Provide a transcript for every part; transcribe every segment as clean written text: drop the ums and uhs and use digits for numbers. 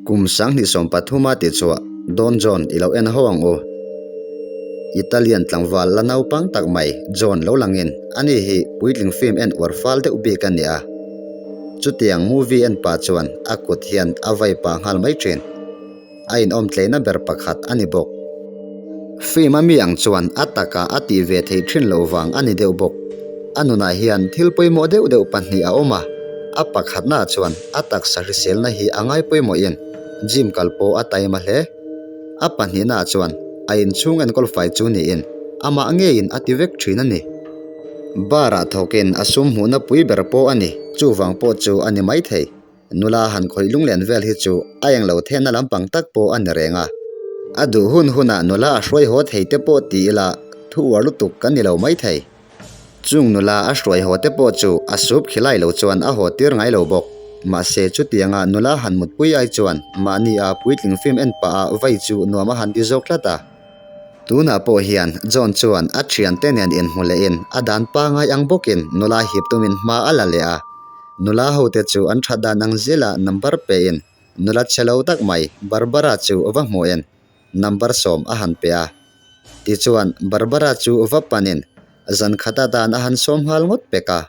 Kum 2013 a tichhuah Don John i lo en ho ang u. Italian tlangval la naupang tak mai John lo langin ani hi puitling film en uar fal deuh bik a ni a. Chutiang movie en pah chuan a kut hian a vai pah nghal mai thin. A inawm tleina ber pakhat a ni bawk. Film a mi ang chuan a takah a tih ve theih thin loh vang a ni deuh bawk. A nunah hian thil pawimawh deuh deuh pahnih a awm a, a pakhatnaah chuan a taksa hriselna hi a ngai pawimawhin gym kal pawh a taima hle. A pahnihnaah chuan a inchhung enkawl fai chu niin amah ngeiin a ti vek thin a ni. Bar-ah thawkin a sum hmuhna pui ber pawh a ni, chuvang pawh chu a ni maithei. Nula han khawih lunglen vel hi chu a englo thenna lampang tak pawh a ni reng a. A duh hun hunah nula a hruai haw thei te pawh ti ila thu uar lutuk kan ni lo maithei. Chung nula a hruai haw te pawh chu a sup khilai lo chuan a haw tir ngai lo bawk. Mahse chutianga nula han mutpui ai chuan mahni a puitling film en pah a vai chu nuam a han ti zawk tlat a. Tunah pawh hian John chuan a thiante nen inhmu lehin a dan pangai ang bawkin nula hip tumin hma a la leh a. Nula hote chu an tha dan ang zela number pein nula chhe lo tak mai Barbara chu va hmuhin number 10 a han pe a. Tichuan Barbara chu va panin zan khata dan a han sawm nghal ngawt pek a.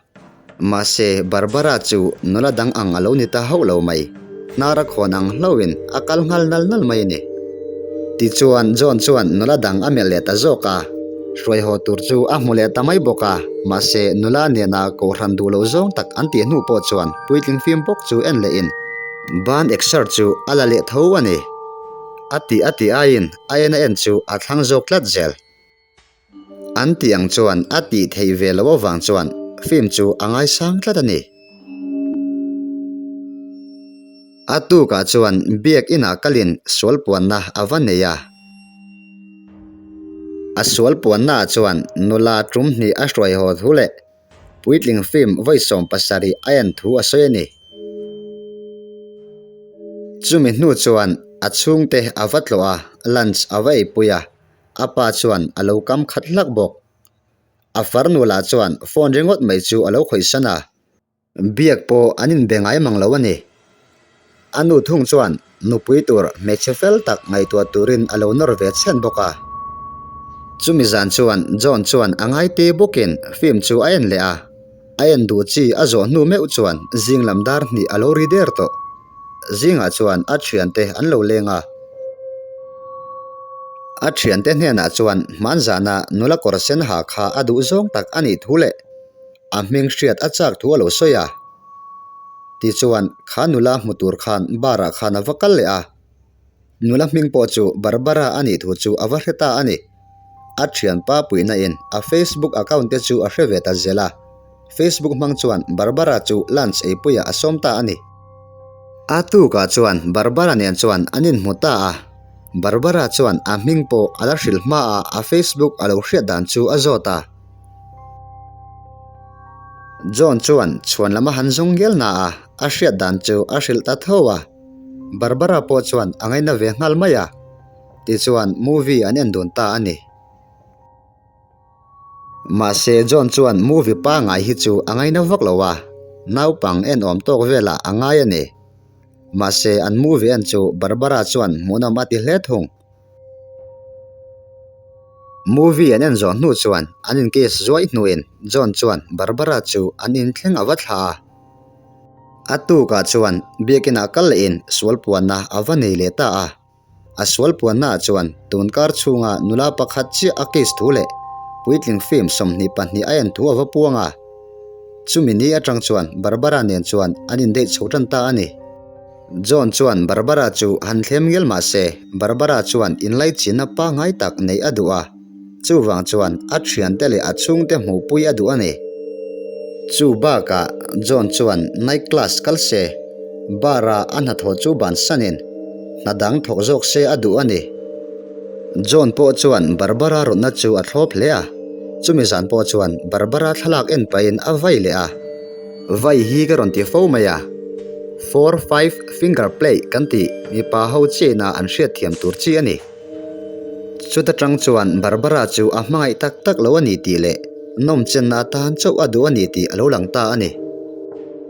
Mahse Barbara chu nula dang ang a lo ni ta hauh lo mai. Hnar a khawn ang hlauhin a kal nghal nal nal mai a ni. Tichuan John chuan nula dang a melh leh ta zawk a, hruai haw tur chu a hmu leh ta mai bawk a, mahse nula nena kohhran duh loh zawng tak an tih hnu pawh chuan puitling fim bawk chu en lehin ban exer chu a la leh tho a ni. A tih a tih aiin a en a en chu a thlang zawk tlat zel. An tih ang chuan a tih theih ve loh avang chuan film chu a ngaisang tlat a ni. A tukah chuan biak inah kalin sual puanna a va nei a. A sual puannaah chuan nula tum hnih a hruai haw thu leh puitling film vawi 70 a en thu a sawi a ni. Chumi hnu chuan a chhungte a va tlawh a, lunch a va eipui a. A pa chuan a lo kam khat hlak bawk. A farnu lah chuan phone ringawt mai chu a lo khawihsan a. Biak pawh an inbe ngai mang lo a ni. A nu thung chuan nupui tur hmeichhe fel tak ngaihtuah turin a lo nawr ve chhen bawk a. Chumi zan chuan John chuan a ngaite bawkin film chu a en leh a. A en duh chi a zawh hnu meuh chuan zing lam dar hnih a lo ri der tawh. Zingah chuan a thiante an lo leng a. A thiante hnenah chuan hmanzana nula kawr sen ha kha a duh zawng tak a nih thu leh a hming hriat a chak thu a lo sawi a. Tichuan kha nula hmu tur khan bar ah khan a va kal leh a. Nula hming pawh chu Barbara a nih thu chu a va hre ta a ni. A thianpa puihna in a Facebook account te chu a hre ve ta zel a. Facebook hmang chuan Barbara chu lunch eipuiah a sawm ta a ni. A tukah chuan Barbara nen chuan an inhmu ta a. Barbara chuan a hming pawh a la hrilh hma a a Facebook a lo hriat dan chu a zawt a. John chuan chhuan lam a han zawng ngel na a, a hriat dan chu a hrilh ta tho a. Barbara pawh chuan a ngaina ve nghal mai a, tichuan movie an en dun ta a ni. Mahse John chuan movie pangngai hi chu a ngaina vak lo a, naupang en awm tawk velah a ngai a ni. Mahse an movie en chu Barbara chuan hmuhnawm a ti hle thung. Movie an en zawh hnu chuan an in kiss zuai hnuin John chuan Barbara chu an inthleng a va thla a. A tukah chuan biakinah kal lehin sual puanna a va nei leh ta a. A sual puannaah chuan tunkar chhunga nula pakhat chiah a case thu leh puitling film 22 a en thu a va puang a. Chumi ni atang chuan Barbara nen chuan an indeih chho tan ta a ni. John chuan Barbara chu han thlem ngel mah se Barbara chuan inlaichinna pangngai tak neih a duh a. Chuvang chuan a thiante leh a chhungte hmuhpui a duh a ni. Chu bakah John chuan night class kal se, bar a a hnathawh chu bansanin hna dang thawk zawk se a duh a ni. John pawh chuan Barbara rawtna chu a thlawp hle a, chumi zan pawh chuan Barbara thlalak en pahin a vai leh a. Vai hi ka rawn ti fo mai a, four five finger play kan tih mipa ho chiaina an hriatthiam tur chi a ni. Chuta tang chuan Barbara chu a hmangaih tak tak lo a ni tih leh nawmchenna atan chauh a duh a ni tih a lo lang ta a ni.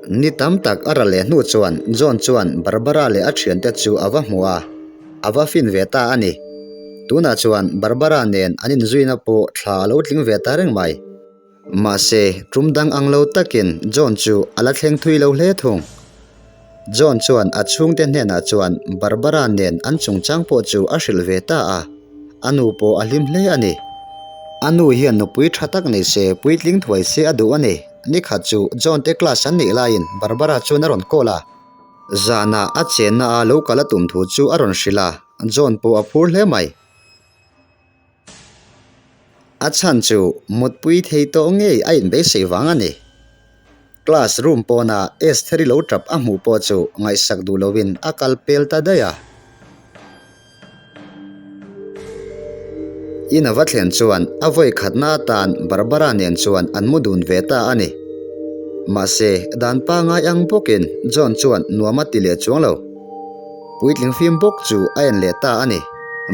Ni tam tak a ral leh hnu chuan John chuan Barbara leh a thiante chu a va hmu a, a va fin ve ta a ni. Tunah chuan Barbara nen an inzuina pawh thla a lo tling ve ta reng mai. Mahse, tum dang ang lo takin John chu a la thleng thui lo hle thung. John chuan a chhungte hnenah chuan Barbara nen an chungchang pawh chu a hrilh ve ta a, a nu pawh a hlim hle a ni. A nu hian nupui tha tak nei se, puitling thuai se a duh a ni. Nikhat chu John te class an nih laiin Barbara chuan a rawn call a. Zanah a chenna a lo kal a tum thu chu a rawn hrilh a, John pawh a phur hle mai. A chhan chu mutpui thei tawh ngei a inbeisei vang a ni. Class room pawna Estheri lo tap a hmuh pawh chu ngaihsak duh loin a kal pel ta daih a. In a va thlen chuan a vawi khatna atan Barbara nen chuan an mu dun ve ta a ni. Mahse, dan pangai ang bawkin John chuan nuam a ti leh chuang lo. Puitling fim bawk chu a en leh ta a ni.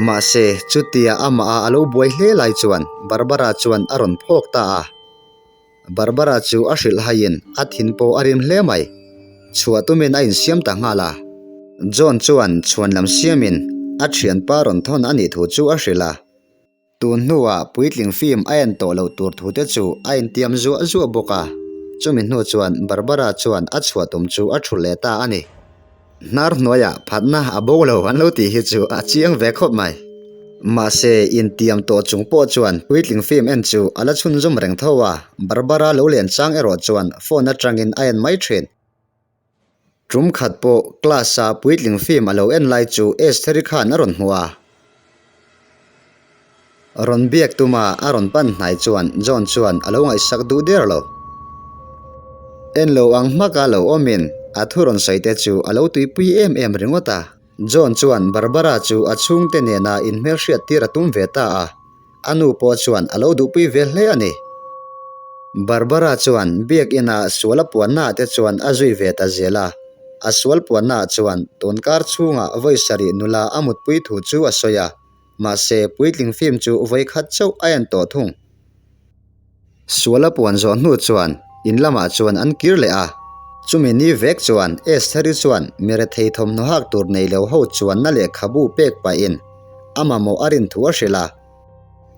Mahse, chutia amah a a lo buai hle lai chuan Barbara chuan a rawn phawk ta a. Barbara chu a hrilh haiin a thin pawh a rim hle mai. Chhuah tumin a insiam ta nghal a. John chuan chhuan lam siamin a thianpa rawn thawn a nih thu chu a hrilh a. Tun hnuah puitling film a en tawh loh tur thu te chu a intiam zuah zuah bawk a, chumi hnu chuan Barbara chuan a chhuah tum chu a thulh leh ta a ni. Hnar hnuaiah phatna a bo lo an lo tih hi chu a chiang ve khawp mai. Mahse, intiam tawh chung pawh chuan puitling film en chu a la chhunzawm reng tho a, Barbara lo len chang erawh chuan phone atangin a en mai thin. Tum khat pawh class a puitling film a lo en lai chu Estheri khan a rawn hmu a. Rawn biak tuma a rawn pan hnai chuan John chuan a lo ngaihsak duh der lo. En lo ang hmaka lo awmin a thu rawn sawi te chu a lo tuipui em em ringawt a. John chuan Barbara chu a chhungte nena inhmelhriat tir a tum ve ta a. A nu pawh chuan a lo duhpui ve hle a ni. Barbara chuan biakina sual a puannaah te chuan a zui ve ta zel a. A sual puannaah chuan tunkar chhunga vawi sarih nula a mutpui thu chu a sawi a, mahse puitling film chu vawi khat chauh a en tawh thung. Sual a puan zawh hnu chuan in lamah chuan an kir leh a. Chumi ni vek chuan Estheri chuan mi rethei thawmhnaw hak tur nei lo ho chuanna lehkhabu pek pahin a mamawh a rin thu a hrilh a.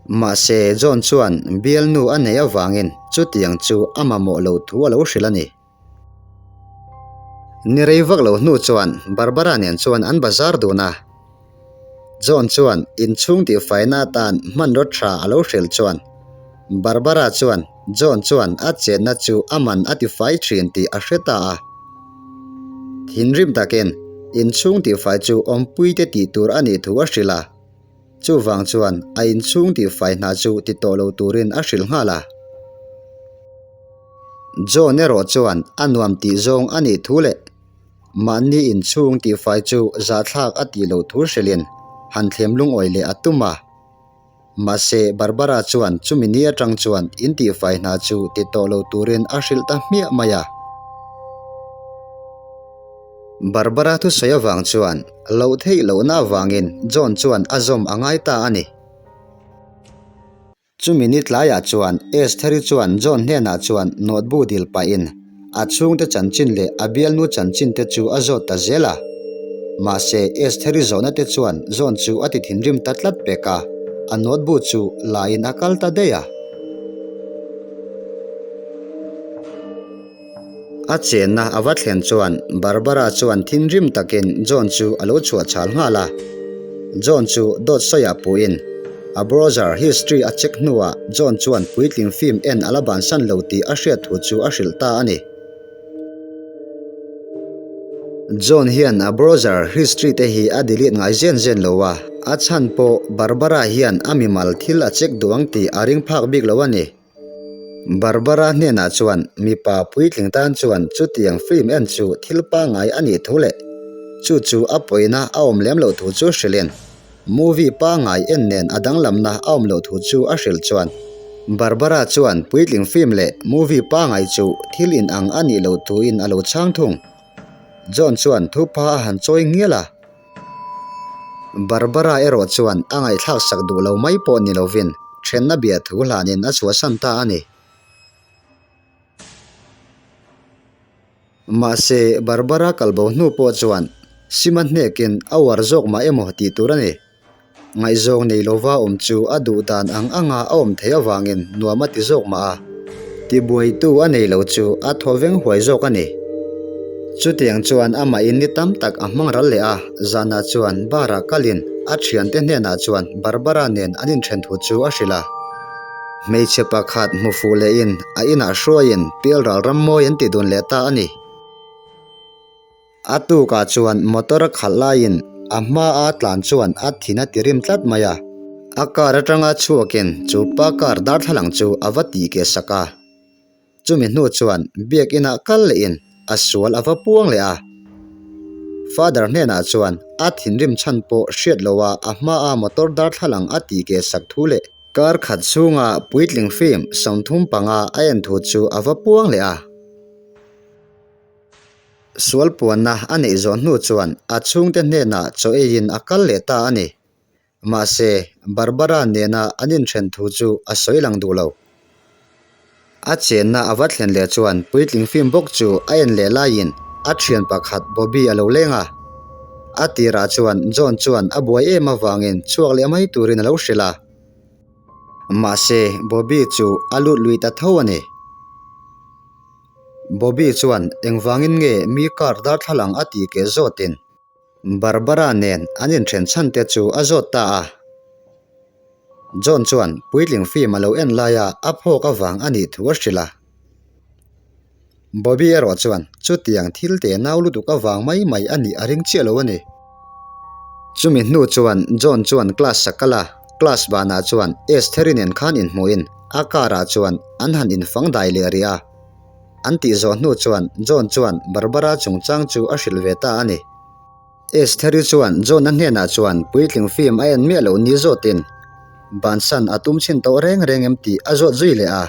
Mahse John chuan bialnu a neih avangin chutiang chu a mamawh lo thu a lo hrilh a ni. Ni rei vak lo hnu chuan Barbara nen chuan an bazar dun a. John chuan inchhung tihfaina atan hmanraw tha a lo hrilh chuan Barbara chuan John chuan a chenna chu a man a tifai thin tih a hre ta a. Thinrim takin inchhung tihfai chu awmpuite tih tur a nih thu a hrilh a. Chuvang chuan a inchhung tihfai hna chu ti tawh lo turin a hrilh nghal a. John erawh chuan a nuam tih zawng a nih thu leh mahni inchhung tihfai chu zahthlak a tih loh thu hrilhin han thlem lungawi leh a tum a. Mahse, Barbara chuan chumi ni atang chuan in tihfai hna chu ti tawh lo turin a hrilh ta hmiah mai a. Barbara thusawi avang chuan loh theih lohna avangin John chuan a zawm a ngai ta a ni. Chumi ni tlaiah chuan Estheri chuan John hnenah chuan notebook dil pahin a chhungte chanchin leh a bialnu chanchin te chu a zawt ta zel a. Mahse, Estheri zawhna te chuan John chu a ti thinrim ta tlat pek a, a notebook chu lain a kal ta daih a. A chenna a va thlen chuan Barbara chuan thinrim takin John chu a lo chhuah chhal nghal a. John chu dawt sawiah puhin a browser history a check hnuah John chuan puitling film en a la bansan lo tih a hriat thu chu a hrilh ta a ni. John hian a browser history te hi a delete ngai zen zen lo a, a chhan pawh Barbara hian a mimal thil a check duh ang tih a ring phak bik lo a ni. Barbara hnenah chuan mipa puitling tan chuan chutiang film en chu thil pangngai a nih thu leh chu chu a pawina a awm lem loh thu chu hrilhin movie pangngai en nen a danglamna a awm loh thu chu a hrilh chuan Barbara chuan puitling film leh movie pangngai chu thil inang a nih loh thuin a lo chhang thung. John chuan thupa a han chawi ngial a. Barbara erawh chuan a ngaihthlak sak duh lo mai pawh ni lovin thenna bia thu hlanin a chhuahsan ta a ni. Mahse, Barbara kalbo hnu pawh chuan Sima hnekin a uar zawk mah emaw tih tur a ni. Ngaihzawng nei lova awm chu a duh dan ang anga a awm theih avangin nuam a ti zawk mah a. Tibuaitu a nei lo chu a thaw veng huai zawk a ni. Chutiang chuan amahin ni tam tak a hmang ral leh a, zanah chuan bar-ah kalin a thiante hnenah chuan Barbara nen an inthen thu chu a hrilh a. Hmeichhe pakhat hmu fuh lehin a inah hruaiin pialral ram mawi an ti dun leh ta a ni. A tukah chuan motor a khalh laiin a hmaa tlan chuan a thin a ti rim tlat mai a. A car atanga chhuakin chu pa car darthlalang chu a va tih keh sak a. Chumi hnu chuan biakinah kal lehin a sual a va puang leh a. Father hnenah chuan a thinrim chhan pawh hriat loha a hmaa motor darthlalang a tih keh sak thu leh Kar khat chhunga puitling film 35 a en thu chu a va puang leh a. Sual puanna a neih zawh hnu chuan a chhungte hnenah chaw eiin a kal leh ta a ni. Mahse, Barbara nena an inthen thu chu a sawi lang duh lo. A chenna a va thlen leh chuan puitling film bawk chu a en leh laiin a thian pakhat Bobby a lo leng a. A tirah chuan John chuan a buai em avangin chhuak leh mai turin a lo hrilh a. Mahse, Bobby chu a lut lui ta tho a ni. Bobby chuan engvangin nge mi car darthlalang a tih keh zawtin Barbara nen an inthen chhan te chu a zawt ta a. John chuan puitling film a lo en laia a phawk avang a nih thu a hrilh a. Bobby erawh chuan chutiang thil te nau lutuk avang mai mai a nih a ring chiah lo a ni. Chumi hnu chuan John chuan class a kal a, class banah chuan Estheri nen khan inhmuhin a car ah chuan an han infang dai leh rih a. An tih zawh hnu chuan John chuan Barbara chungchang chu a hrilh ve ta a ni. Estheri chuan John-a hnenah chuan puitling film a en miah loh ni zawtin bansan a tum chhin tawh reng reng em tih a zawt zui leh a.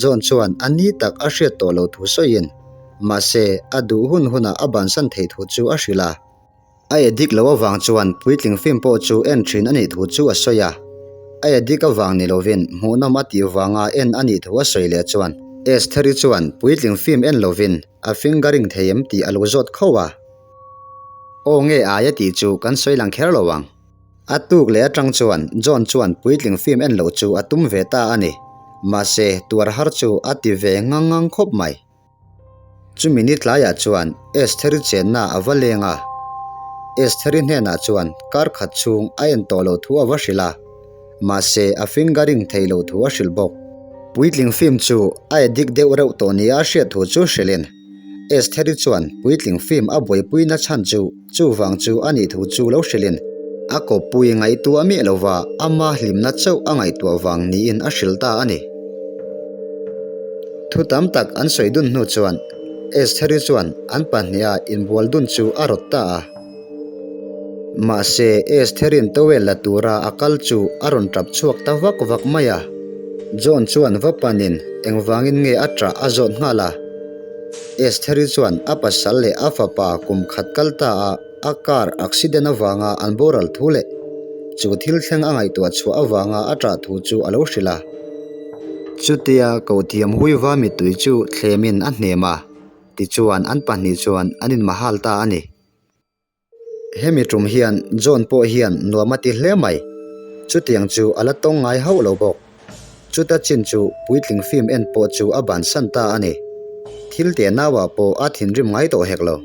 John chuan a ni tak a hriat tawh loh thu sawiin mahse a duh hun hunah a bansan theih thu chu a hrilh a. A addict loh avang chuan puitling film pawh chu en thin a nih thu chu a sawi a. A addict avang ni lovin hmuhnawm a tih vanga en a nih thu a sawi leh chuan Estheri chuan puitling film en lovin a fingering thei em tih a lo zawt khauh a. Aw nge ai a tih chu kan sawi lang kher lo ang. A tuk leh atang chuan John chuan puitling film en loh chu a tum ve ta a ni. Mahse tuar har chu a ti ve ngang ngang khawp mai. Chumi ni tlaiah chuan Estheri chenna a va leng a. Estheri hnenah chuan kar khat chhung a en tawh loh thu a va hrilh a, mahse a fingering theih loh thu a hrilh bawk. Puitling film chu a addict deuh reuh tawh nia a hriat thu chu hrilhin Estheri chuan puitling film a buaipuina chhan chu chuvang chu a nih thu chu lo hrilhin a kawppui ngaihtuah miah lova ama hlimna chauh a ngaihtuah vang niin a hrilh ta a ni. Thu tam tak an sawi dun hnu chuan Estheri chuan an pahniha inbual dun chu a rawt ta a. Mahse Estheri'n towel la tura a kal chu a rawn tap chhuak ta vak vak mai a. John chuan va panin engvangin nge a ṭah a zawt nghal a. Estheri chuan a pasal leh a fapa kum khat kal ta a a car accident avanga an boral thu leh chu thil thleng a ngaihtuah chhuah avanga a ṭah thu chu a lo hrilh a. Chutia Kohthiam Huiva mittui chu thlemin a hnem a, tichuan an pahnih chuan an inmahal ta a ni. Hemi tum hian John pawh hian nuam a ti hle mai. Chutiang chu a la tawng ngai hauh lo bawk. Chuta chin chu puitling film en pawh chu a bansan ta a ni. Thil teh nauah pawh a thinrim ngai tawh hek lo.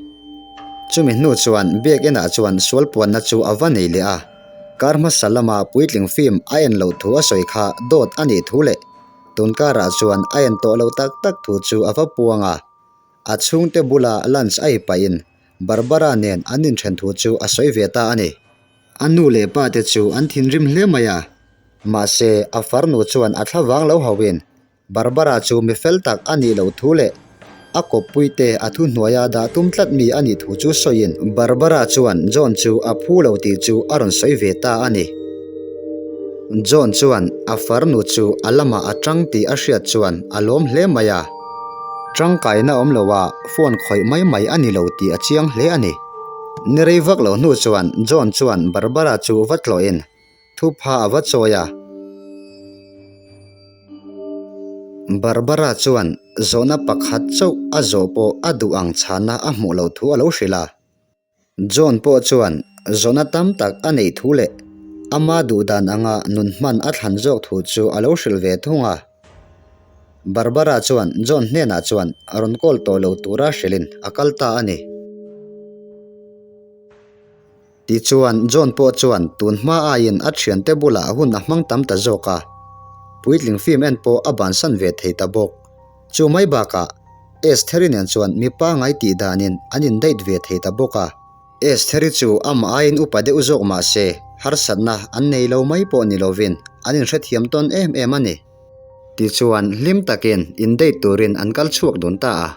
Chumi hnu chuan biak inah chuan sual puanna chu a va nei leh a. Kar hmasa lama puitling film a en loh thu a sawi kha dawt a nih thu leh tunkarah chuan a en tawh loh tak tak thu chu a va puang a. A chhungte bula lunch a ei pahin Barbara nen an inthen thu chu a sawi ve ta a ni. A nu leh pa te chu an thinrim hle mai a, mahse a farnu chuan a thla vang lo hauhin Barbara chu mi fel tak a nih loh thu leh a kawppui te a thuhnuaia dah tum tlat mi a nih thu chu sawiin Barbara chuan John chu a phu lo tih chu a rawn sawi ve ta a ni. John chuan a farnu chu a lamah a tang tih a hriat chuan a lawm hle mai a. Tangkaina awm lo a, phone khawih mai mai a ni lo tih a chiang hle a ni. Ni rei vak lo hnu chuan John chuan Barbara chu va tlawhin thupha a va chawi a. Barbara chuan zawhna pakhat chauh a zawh pawh a duh ang chhana a hmuh loh thu a lo hrilh a. John pawh chuan zawhna tam tak a neih thu leh ama duh dan anga nun hman a thlan zawk thu chu a lo hrilh ve thung a. Barbara chuan John hnenah chuan rawn call tawh lo tura hrilhin a kal ta a ni. Tichuan, John pawh chuan tun hma aiin a thiante bulah hun a hmang tam ta zawk a, puitling film en pawh a bansan ve thei ta bawk. Chu mai bakah, Estheri nen chuan mipa ngai tih danin an indate ve thei ta bawk a. Estheri chu amah aiin upa deuh zawk mah se, harsatna an nei lo mai pawh ni lovin an inhrethiam tawn em em a ni. Tichuan, hlim takin indate turin an kal chhuak dun ta a.